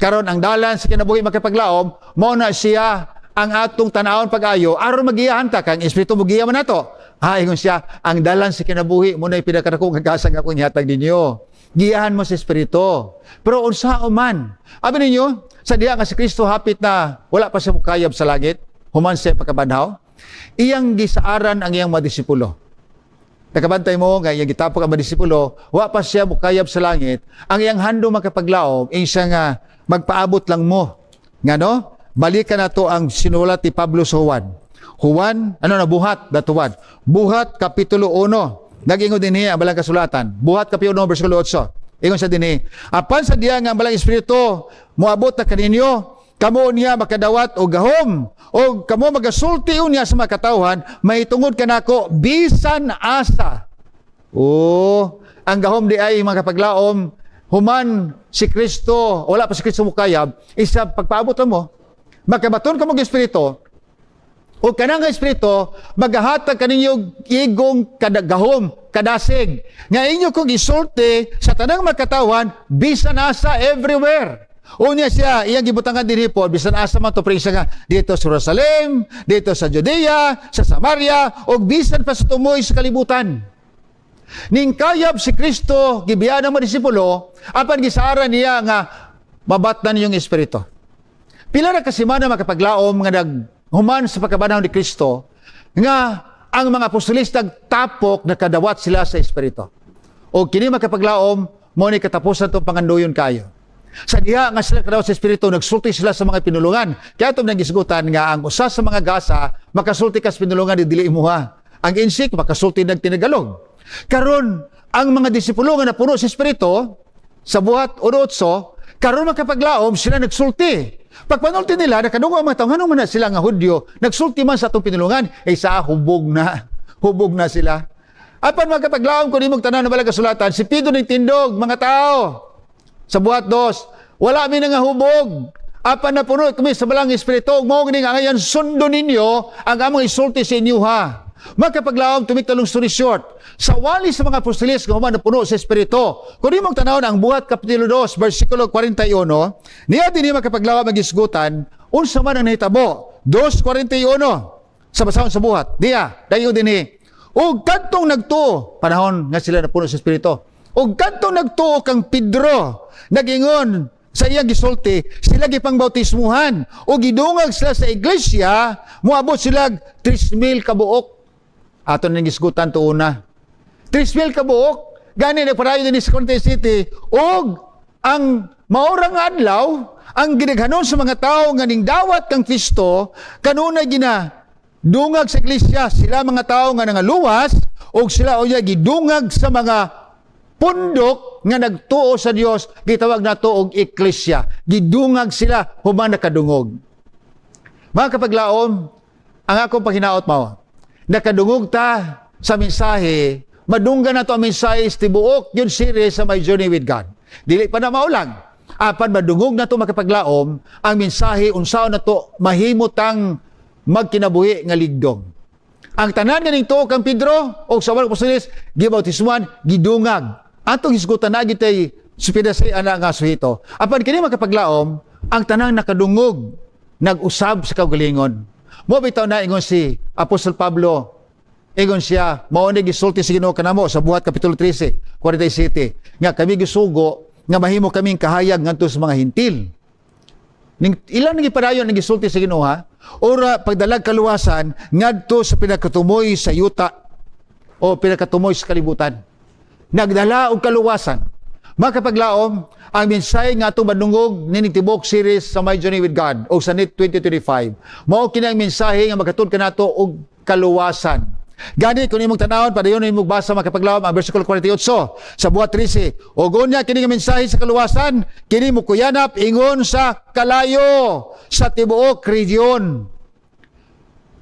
Karon, ang dalan sa kinabuhi, makapaglaom, mao na siya ang atong tanawon pag-ayo aron magiyahan ta kang Espiritu mogiya man nato. Ha, ingon siya, ang dalan sa kinabuhi mo na pinakadako nga gasa nga akong ihatag ninyo. Giyahan mo sa Espiritu. Pero unsa man? Abi ninyo, sa diha nga si Kristo hapit na wala pa siya mukayab sa langit, human siya pagkabanhaw, iyang gisaaran ang iyang mga disipulo. Nakabantay mo nga iyang gitapok ang mga disipulo, wa pa siya mukayab sa langit, ang iyang handom, makapaglaom, ing siya nga magpaabot lang mo. Nga no? Balikan na to ang sinulat ni Pablo sa Juan. Juan, ano na, Buhat, datuan. Buhat, Kapitulo 1. Nag-ingon din niya ang balang kasulatan. Buhat, Kapitulo 1, versikulo 8. Ingon sa dinhi, apan sa diya nga ang balang Espiritu moabot na kaninyo, kamo niya makadawat og gahom o kamo magasulti unya sa mga katawhan mahitungod kanako bisan asa. Oh, ang gahom di ay, mga kapaglaom, human si Kristo, wala pa si Kristo mukayab, isa pagpaabot mo, makabaton ka mo Espiritu, o kanang nga Espiritu, magahatag kaninyo igong kadagahom, kadasig. Nga inyo kong isulti sa tanang makatawan, bisan asa, everywhere. Unya siya, iyang gibutangan dinhi po, bisan asa man to, pre, siya nga, dito sa Jerusalem, dito sa Judea, sa Samaria, o bisan pa sa tumoy sa kalibutan. Ning kayab si Kristo, gibiyaan ng mga disipulo, apan gisaran niya nga mabatnan yung Espiritu. Pila ra ka semana, makapaglaom, nga naghuman sa pagkabanhaw ni Kristo, nga ang mga apostolista tapok nakadawat sila sa Espiritu. O kini, makapaglaom, mo ni katapusan tong pangandoyon kayo. Sa diha nga sila kadawat sa Espiritu, nagsulti sila sa mga pinulungan. Kaya itong nagisgutan nga ang usa sa mga gasa, makasulti ka sa pinulungan di dili imuha. Ang insik, makasulti ng tinagalog. Karon, ang mga disipulo nga napuno sa Espiritu, sa Buhat 1:8, karon, makapaglaom, sila nagsulti. Pagpanulti nila, nakadungog ang mga tao, ngano man na sila nga Hudyo, nagsulti man sa atong pinulungan, ay sa hubog na. Hubog na sila. Apan makapaglaom, kung imong tanan na balang kasulatan, si Pedro ning tindog, mga tao, sa Buhat 2, wala mi nga hubog. Apan napuno kami sa balang Espiritu, mao gani nga ngayon sundon ninyo ang among isulti sa inyo ha. Makapaglaom, to make the long story short, sa wali sa mga apostoles nga human napuno sa Espiritu, kung imong tanawon ang Buhat Kapitulo 2, versikulo 41, niya din makapaglaom ang gisgutan, unsa man ang nahitabo. 2.41, sa basahon sa Buhat. Diya, dayon din ug kadtong nagtuo, panahon nga sila napuno sa Espiritu. Ug kadtong nagtuo kang Pedro, nagingon sa iyang gisulti, sila gipang bautismuhan o gidungag sila sa iglesia, moabot sila 3,000 kabuok. Ato nang gisgutan to una. 3,000 kabuok, gani nagpadayon din sa Corinto City ug ang maorang adlaw ang gidaghanon sa mga tao nga ning dawat kang Kristo kanunay gina dungag sa iglesia, sila mga tao nga nangaluwas og sila unya gidungag sa mga pundok nga nagtuo sa Dios, gitawag nato og eklesia. Gidungag sila human nakadungog. Mga kapaglaom, ang akong paghinaot mao nakadungog ta sa mensahe, madunggan nato ang mensahe sa tibuok yun series sa My Journey with God. Dili pa na maulang, apan madungog nato, makapaglaom, ang mensahe unsaon nato mahimutang magkinabuhi nga ligdong. Ang tanan nga ning tuo kang Pedro o sa walong apostoles, gibautismuhan, gidungag. Atong hisgutan na gitay supidasay ana nga suhito. Apan kini, makapaglaom, ang tanang nakadungog nag-usab sa kaugalingon. Mo bitaw na ingon si Apostol Pablo, Ingon siya, mao ni gisulti sa Ginoo kanamo sa Buhat kapitulo 13, 47, nga kami gisugo nga mahimo kaming kahayag ngadto sa mga Hentil. Ning ilan nang gipadayon ang gisulti sa Ginoo, ha? Ora pagdalag kaluwasan ngadto sa pinakatumoy sa yuta o pinakatumoy sa kalibutan. Nagdala og kaluwasan. Makapaglaom, ang mensahe nga atong madungog nining tibuok series sa My Journey with God o sa NET 2025. Mao kini ang mensahe nga magatud kanato og kaluwasan. Gani kung imong tanawon, padayon imong basa, makapaglaom, ang versikulo 48 sa Buhat 13. Og unya kini nga mensahe sa kaluwasan kini mukuyanap ingon sa kalayo sa tibuok region.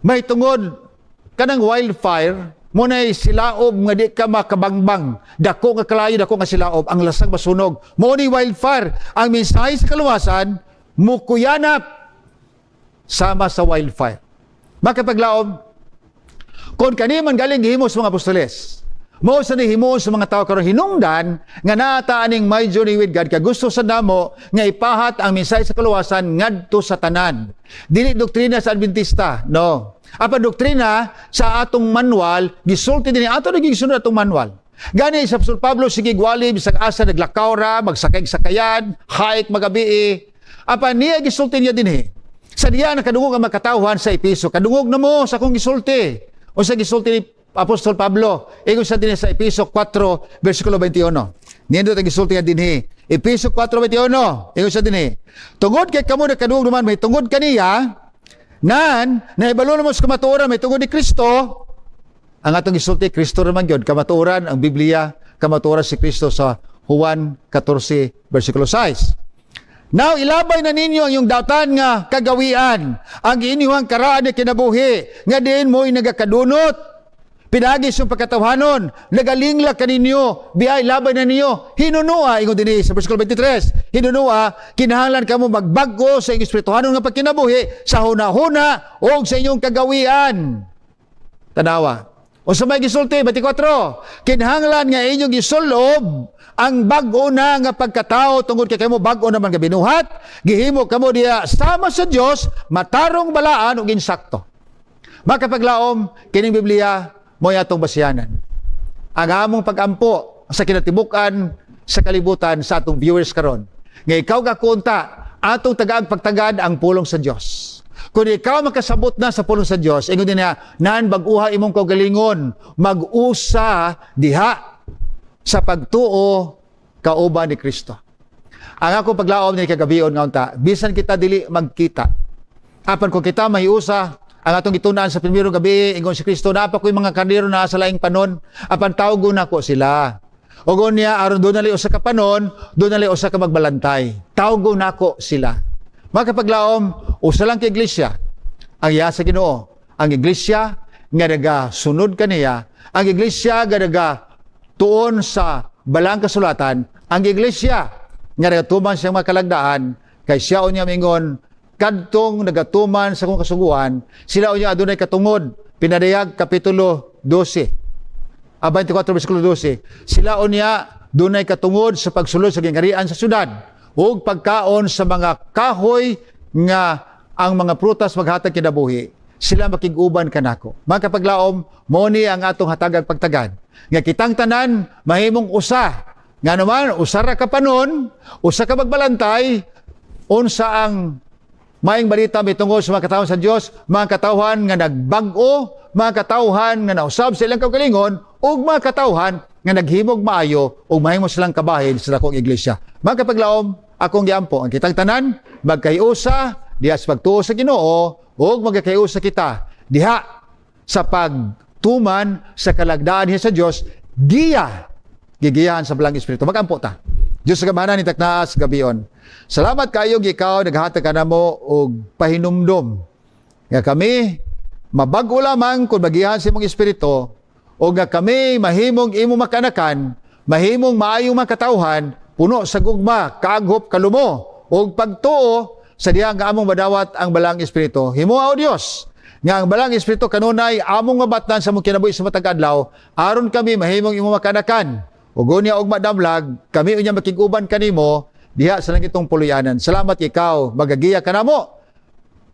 May tungod kanang wildfire mo na silaob nga di ka makabangbang. Dako nga kalayo, dako nga silaob, ang lasag masunog. Mo ni wildfire. Ang mensahe sa kaluwasan mukuyanap sama sa wildfire. Makapaglaom, kung kani man galing gihimo sa mga apostoles, mao sa nihimo sa mga tao karon, hinungdan nga naa aning My Journey with God, kay gusto sa namo nga ipahat ang mensahe sa kaluwasan ngadto sa tanan. Dili doktrina sa Adventista, no. Apan doktrina sa atong manual, gisulti din ato, naging sunod atong manual. Gani sa Apostol Pablo sige gwali bisag asa, naglakaw ra, magsakay sakayan, hike magabi. Apan niya gisulti niya dinhi. Sa diya nakadungog ang makatawhan sa Epeso, kadungog na mo sa akong gisulti. O sa gisulti ni Apostol Pablo, ingon sa dinhi sa Epeso 4 versikulo 21. Nindot ang gisulti niya dinhi. Epeso 4:21, ingon sa dinhi. Tungod kay kamo nakadungog naman may tungod kaniya, nan nahibalo mo sa kamatuoran may tungod ni Kristo. Ang atong gisulti, Kristo naman gyud kamatuoran. Ang Biblia, kamatuoran si Kristo sa Juan 14 versikulo 6. Now, ilabay na ninyo ang iyong dautan nga kagawian, ang inyong karaan nga kinabuhi, nga diin mo'y nagakadunot. Pinaagi sa pagkatawhanon, nagalingla kaninyo, biyay labay na ninyo, hinunua, ingon dinhi sa versikulo 23, hinunua, kinahanglan kamo magbag-o sa inyong espirituhanon nga pagkinabuhi, sa huna-huna, o sa inyong kagawian. Tanawa. O sa may gisulti, 24, kinahanglan nga inyong gisulob ang bag-o na nga pagkatao tungod kay kamo bag-o naman nga binuhat, gihimo kamo diya sama sa Dios, matarong, balaan ug insakto. Makapaglaom, kining Biblia mo'y atong basihanan. Ang among pagampo sa kinatibukan sa kalibutan sa atong viewers karon, nga ikaw gakunta, atong tagaag pagtagad ang pulong sa Dios. Kung ikaw makasabot na sa pulong sa Dios, ingon din niya, nan bag-uha imong kaugalingon, mag-usa diha sa pagtuo kauban ni Kristo. Ang akong paglaom ni kagabion nga unta, bisan kita dili magkita, apan kung kita mahiusa, ang atong gitun-an sa primerong gabi, ingon si Kristo, naa pa ko'y mga karnero na sa laing panon, apan tawgon nako sila. O niya, aron doon nali usa ka panon, doon nali usa ka magbalantay. Tawgon nako sila. Makapaglaom, usa lang ka iglesia, ang iya sa Ginoo. Ang iglesia nga nagasunod kaniya, ang iglesia nga naga tuon sa balang kasulatan, ang iglesia nga nagatuman siyang makalagdaan, kay siya unya mingon, kadtong nagatuman sa akong kasuguan, sila unya adunay katungod. Pinadayag kapitulo 12. 24 versikulo 12. Sila unya dunay katungod sa pagsulod sa gingharian sa syudad ug pagkaon sa mga kahoy nga ang mga prutas maghatag kinabuhi, sila makig-uban kanako. Mga kapaglaom, mo ni ang atong hatagag pagtagad. Nga kitang tanan mahimong usa. Nga naman, usa ra ka panon, usa ka magbalantay, unsa ang maayong balita mitungod sa mga katawhan sa Dios, mga katawhan nga nagbag-o, mga katawhan nga nausab sa ilang kaugalingon, ug mga katawhan nga naghimog maayo ug mahimo silang kabahin sa dakong iglesia. Mga kapaglaom, akong giampo ang kitang tanan magkaiusa diha sa pagtuo sa Ginoo ug magkaiusa kita diha sa pagtuman sa kalagdaan niya sa Dios, giya gigiyahan sa Balang Espiritu. Magampo ta. Diyos sa gamhanan ni taknaas gabion. Salamat kayo ikaw naghatag kanamo og pahinumdom nga kami mabag-o lamang kung magiyahan sa imong espiritu o nga kami mahimong imong makanakan, mahimong maayong makatawhan, puno sa gugma, kaaghop, kalumo, ug pagtuo sa diha nga among madawat ang Balang Espiritu. Himoa, O Dios, nga ang Balang Espiritu kanunay among mabatnan sa among kinabuhi sa matag adlaw, aron kami mahimong imong makanakan. Ug unya og madamlag, kami unya makig-uban kanimo diha sa langitong puluyanan. Salamat, ikaw magagiya kanamo.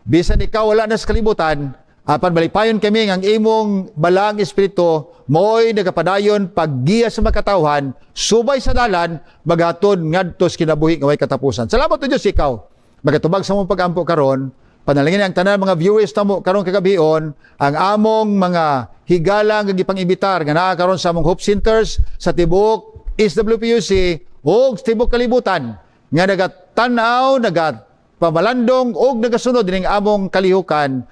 Bisan ikaw wala na sa kalibutan, Apan malipayon kami ang imong Balaang Espiritu mo'y nagapadayon paggiya sa makatawhan subay sa dalan maghatod ngadto sa kinabuhi nga way katapusan. Salamat o Diyos, ikaw magatubag sa among pagampo karon. Panalangin ang tanan mga viewers namo karong kagabion, ang among mga higala nga gipang-imbitar nga naa karon sa among Hope Centers sa tibuok SWPUC ug tibuok kalibutan nga nagatan-aw, nagapamalandong ug nagasunod dining among kalihukan,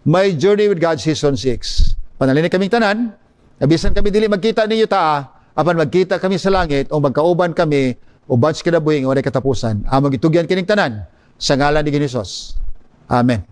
My Journey with God Season 6. Panalangin kaming tanan, bisan kami dili magkita ninyo taa, apan magkita kami sa langit o magkauban kami uban sa kinabuhi nga walay katapusan. Among gitugyan kining tanan sa ngalan ni Jesus. Amen.